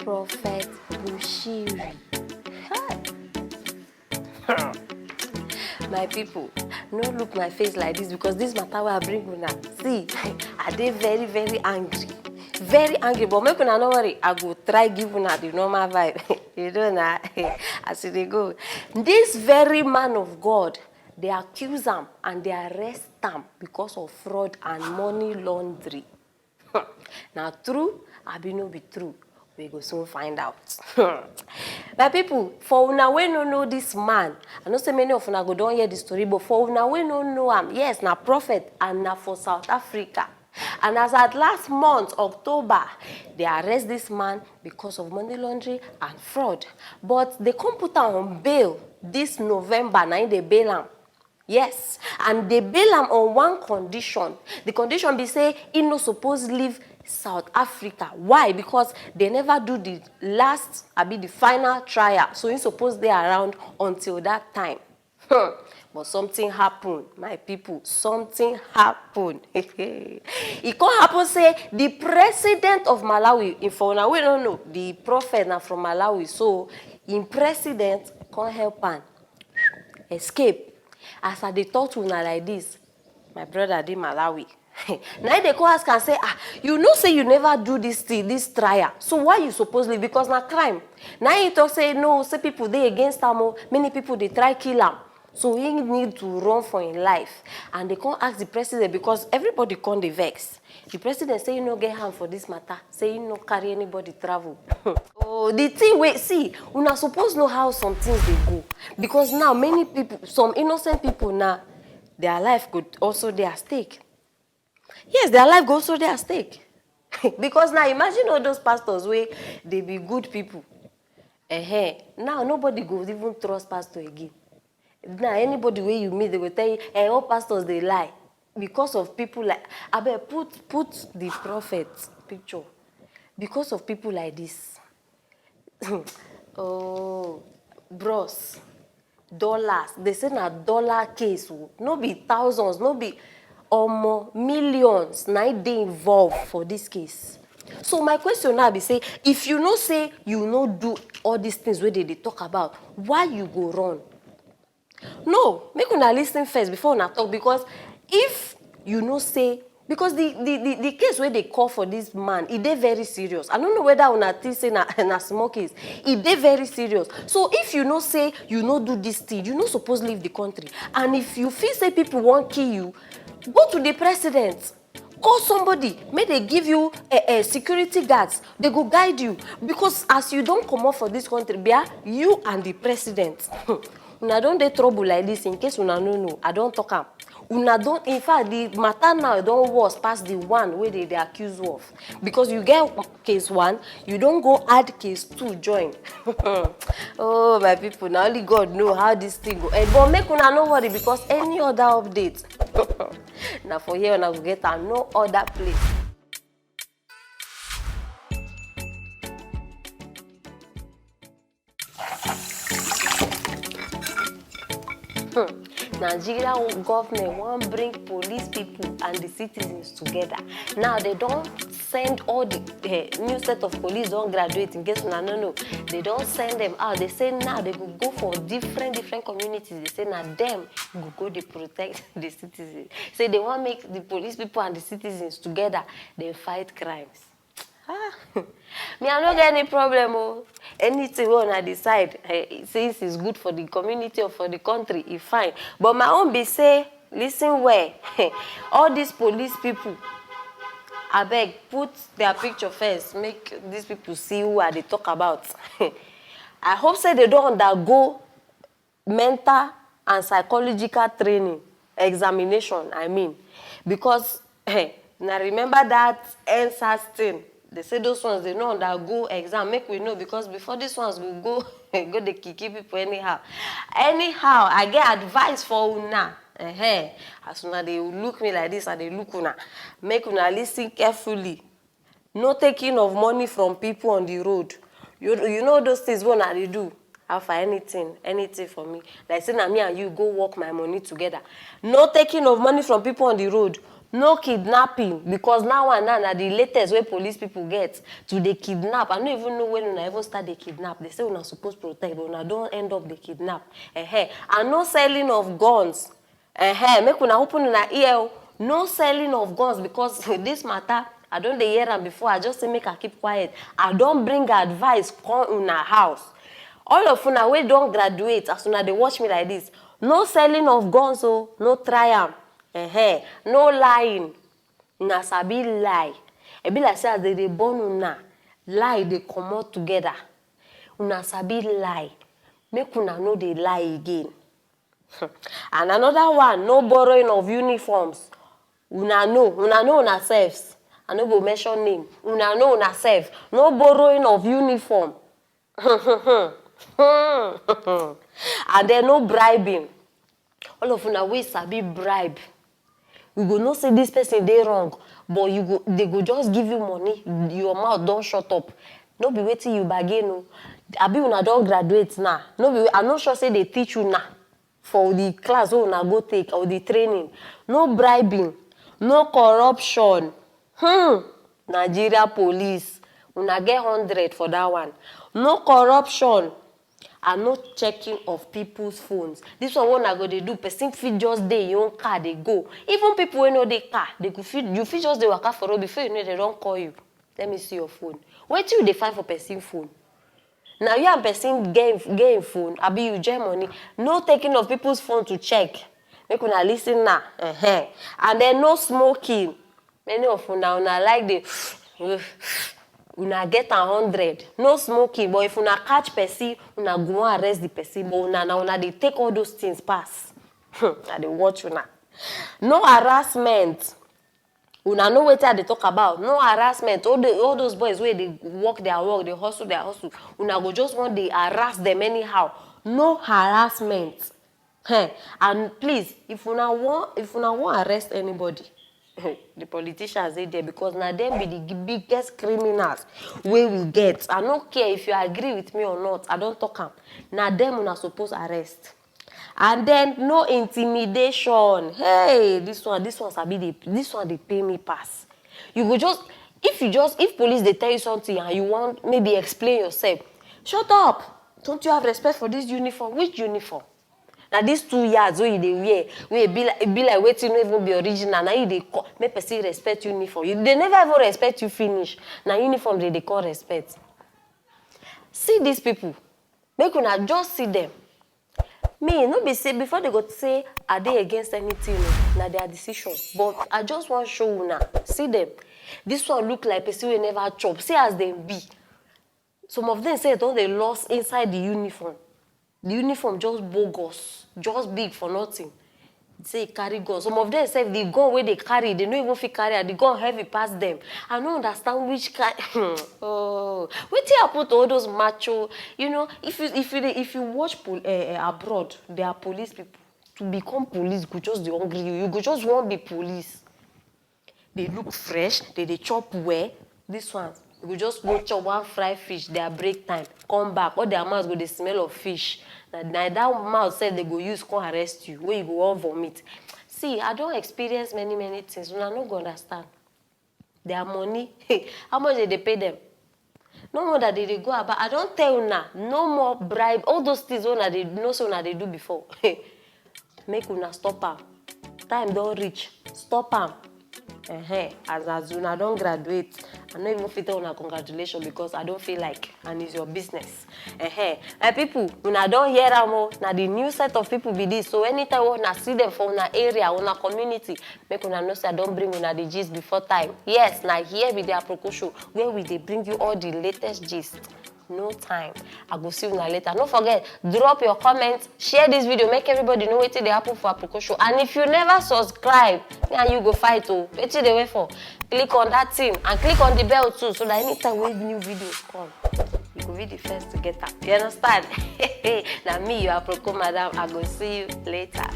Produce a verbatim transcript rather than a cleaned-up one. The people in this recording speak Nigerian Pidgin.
Prophet Bushiri. Hi. My people, no look my face like this, because this matter wey I bring una, see, I dey very, very angry. Very angry, but make una no worry, I go try give una the normal vibe. You know na, as e dey go. This very man of God, they accuse am and they arrest am because of fraud and money laundering. Na true abi no be true? We go soon find out. My people, for una wey no know this man, I know say many of una go don hear the story, but for una wey no know am, yes, na prophet and na for South Africa. And as at last month, October, they arrest this man because of money laundering and fraud. But they come put am on bail this November, na im they bail am. Yes, and they bail am on one condition. The condition be say he no suppose leave South Africa. Why? Because they never do the last, abi the final trial. So he suppose dey around until that time. Hmm. But something happen, my people. Something happen. E come happen say the president of Malawi, if una wey no know, the prophet na from Malawi. So im president come help am escape. As I dey talk to una like this, my brother dey Malawi. Na im dey come ask am say, "Ah, you know say you never do this thing, this trial. So why you suppose leave? Because na crime." Na im talk say no, say people dey against am o. Many people dey try kill am. So he need to run for im life. And they come ask the president, because everybody come dey vex. The president say he no get hand for this matter, say he no carry anybody travel. Oh, the thing wey, see, una suppose know how some things dey go. Because now many people, some innocent people now, their life go also dey at stake. Yes, their life go also dey at stake. Because now imagine all those pastors wey dey be good people. Ehen. Now nobody go even trust pastor again. Now anybody wey you meet, they go tell you, "Eh, all pastors dey lie." Because of people like, abeg, put, put the prophet picture. Because of people like this. Oh, bros, dollars. They say na dollar case o. No be thousands, no be, omo, millions na im dey involved for this case. So my question now be say, if you know say you no do all these things wey they dey talk about, why you go run? No, make una listen first before una talk, because if you know say, because the, the, the, the case wey they call for this man, e dey very serious. I no know whether una think say na, na small case. E dey very serious. So if you know say you no do this thing, you no suppose leave the country. And if you feel say people wan kill you, go to the president. Call somebody, make they give you a, a security guards. They go guide you, because as you don comot for this country, bia, you and the president, una don dey trouble like this. In case una no know, I don talk am. Una don, in fact, the matter now don worse pass the one wey they dey accuse of, because you get case one, you don go add case two join. Oh, my people, na only God know how this thing go end. But make una no worry, because any other update, na for here una go get am, no other place. Hmm. Nigeria government wan bring police people and the citizens together. Now they don send all the, eh, new set of police don graduate, in case una no know. They don send them out. They say now they go go for different, different communities. They say na them go go dey protect the citizens. Say they wan make the police people and the citizens together dey fight crimes. Ah, me, I no get any problem o. Anything wey una decide, eh, since it's good for the community or for the country, e fine. But my own be say, listen well. All these police people, abeg, put their picture first, make these people see who I dey talk about. I hope say they don undergo mental and psychological training, examination, I mean, because, eh, na remember that EndSARS thing. They say those ones, they no undergo exam. Make we know, because before these ones go go, go dey kill kill people anyhow. Anyhow, I get advice for una. Ehen. As una dey look me like this, I dey look una. Make una listen carefully. No taking of money from people on the road. You, you know those things wey una dey do. How far, anything, anything for me. Like say na me and you go work my money together. No taking of money from people on the road. No kidnapping, because now and now na the latest wey police people get to dey kidnap. I no even know when una even start dey kidnap. They say una suppose protect, but una don end up dey kidnap. Ehe. And no selling of guns. Ehe. Make una open una ear o. No selling of guns, because this matter, I don dey hear am before. I just say make I keep quiet. I don bring advice come una house. All of una wey don graduate, as una dey watch me like this, no selling of guns o, no try am. Ehe. No lying. Una sabi lie. E be like say as they dey born una, lie dey comot together. Una sabi lie. Make una no dey lie again. And another one, no borrowing of uniforms. Una know, una know una selves. I no go mention name. Una know una self. No borrowing of uniform. And then no bribing. All of una wey sabi bribe, you go know say this person dey wrong, but you go, they go just give you money, your mouth don shut up. No be wetin you bargain o. Abi una don graduate now? No be, I no sure say they teach you now for the class wey una go take or the training. No bribing, no corruption. Hmm. Nigeria police, una get hundred for that one. No corruption and no checking of people's phones. This one wey una go dey do, person fit just dey your own car dey go. Even people wey no dey car, they go fit, you fit just dey waka for road, before you know they don call you. Let me see your phone. Wetin you dey find for person phone? Na you and person get, get im phone, abi you join money? No taking of people's phone to check. Make una listen now. Ehe. And then no smoking. Many of una, una like the, una get a hundred. No smoking, but if una catch person, una go wan arrest the person. But una, na una dey take all those things pass. Hmm, I dey watch una. No harassment. Una know wetin I dey talk about. No harassment. All the, all those boys wey dey work their work, dey hustle their hustle, una go just wan dey harass them anyhow. No harassment. Hey, and please, if una wan, if una wan arrest anybody, the politicians dey there, because na them be the biggest criminals wey we get. I no care if you agree with me or not. I don talk am. Na them una suppose arrest. And then no intimidation. Hey, this one, this one sabi dey, this one dey pay me pass. You go just, if you just, if police dey tell you something and you wan maybe explain yourself, shut up. Don't you have respect for this uniform? Which uniform? Na these two yards wey you dey wear, wey e be like, e be like wetin no even be original, na you dey call make person respect uniform. You, they never even respect you finish. Na uniform they dey call respect. See these people, make una just see them. Me, no be say before they go say I dey against anything o, na their decision. But I just wan show una, see them. This one look like person wey never chop. See as dem be. Some of them sef don dey lost inside the uniform. The uniform just bogus, just big for nothing. Say e carry gun. Some of them sef, the gun wey they carry, they no even fit carry am. The gun heavy pass them. I no understand which kind. Oh, wetin happen to all those macho? You know, if you, if you dey, if you watch pol, uh, uh, abroad, there are police people. To become police go just dey hungry you. You go just wan be police. They look fresh, they dey chop well. This one, you go just go chop one fried fish, their break time, come back, all their mouth go dey smell of fish. Na, na that mouth sef they go use come arrest you, wey you go wan vomit. See, I don experience many, many things. Una no go understand. Their money, how much they dey pay them? No wonder they dey go about. I don tell una, no more bribe. All those things wey una dey know say una dey do before. Make una stop am. Time don reach. Stop am. Ehen. As, as una don graduate, I no even fit tell una congratulations because I don feel like, and it's your business. Ehen. My people, una don hear am o. Na the new set of people be this. So anytime wey una see them for una area, una community, make una know say I don bring una the gist before time. Yes, na here be the Aproko Show, where we dey bring you all the latest gist. No time. I go see una later. No forget, drop your comment, share this video, make everybody know wetin dey happen for Aproko Show. And if you never subscribe, me and you go fight o. Wetin you dey wait for? Click on that thing and click on the bell too, so that anytime wey new videos come, you go be the first to get am. You understand? Na me, your Aproko madam. I go see you later.